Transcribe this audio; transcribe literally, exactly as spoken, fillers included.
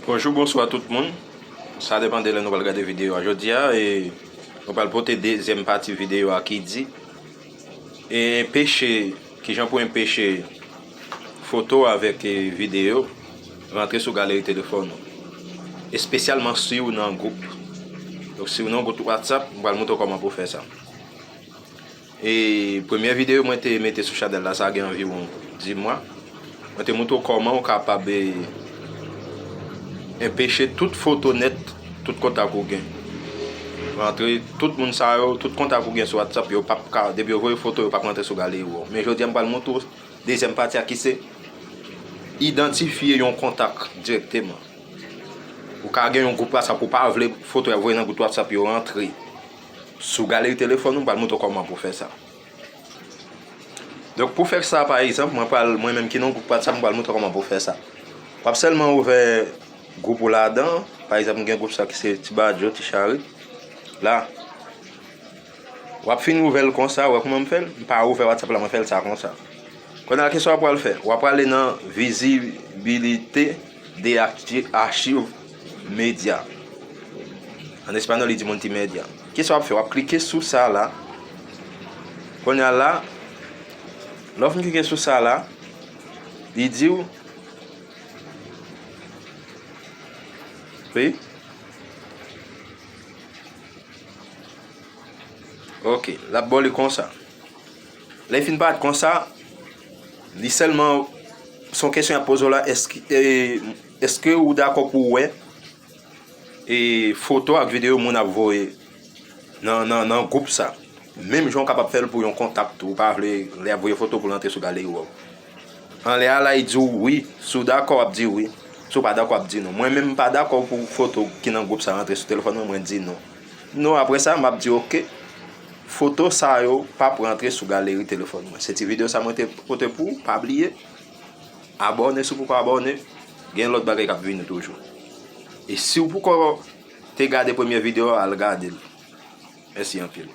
Bonjou, bonswa tout moun. Sa depann de lè nou pral gade videyo a. Jodi a, e, nou pral pote dezyèm pati videyo a ki di, e, enpeche, kijan pou enpeche foto avèk, e, videyo rantre sou galeri telefòn ou. Espesyalman si w nan gwoup. Donk, si w nan gwoup WhatsApp, m pral montre w kòman pou w fè sa. E premyè videyo mwen te mete sou chanèl la, sa gen anviwon dis mwa. Mwen te montre w kòman w kapab, e, enpeche tout foto nèt, tout kontak ou gen. Rantre, tout moun sa yo, tout kontak ou gen sou WhatsApp, yo p ap ka, depi yo voye foto, yo p ap rantre sou galeri w. Men jodi a, m pral montre w dezyèm pati a ki se idantifye yon kontak dirèkteman. Ou ka gen yon gwoup WhatsApp, ou pa vle foto y ap voye nan gwoup WhatsApp yo rantre sou galeri telefòn ou, m pral montre w kòman pou w fè sa. Donk, pou fè sa, pa egzanp, mwen pral, mwen menm ki nan gwoup WhatsApp, m pral montre w kòman pou w fè sa. W ap sèlman ouvè gwoup ou ladan, pa egzanp, m gen gwoup sa ki se Ti Badjo, Ti Chari. La, w ap fin ouvè l konsa, w wè kouman m fè l? M pa ouvè WhatsApp la, mwen fè l sa konsa. Kounye a, kisa w ap pral fè? W ap prale nan vizibilite de achi-, achiv medya. An espanyòl, li di multimedia. Kisa w ap fè? W ap klike sou sa la. Kounye a la, lè w fin klike sou sa la, li di w, wi. Ok, l ap ba w li konsa. Lè l fin parèt konsa, li sèlman, se yon kesyon y ap poze w la, èske, e, èske ou dakò pou w wè, e, foto ak videyo moun ap voye nan, nan, nan gwoup sa? Menm jan w kapab fè l pou yon kontak tou, ou pa vle lè y ap voye foto pou l rantre sou galeri'w. Anlè a la, li di w wi. Si w dakò, w ap di wi. Si w pa dakò, w ap di non. Mwen menm, m pa dakò pou foto ki nan gwoup sa rantre sou telefòn mwen, mwen di non. Non, apre sa, m ap di oke. Foto sa yo p ap rantre sou galeri telefòn mwen. Se ti videyo sa mwen te pote pou ou. Pa bliye abòne si w poko abòne. Gen lòt bagay k ap vini toujou. E si w poko te gade premye videyo a, al gade l. Mèsi anpil.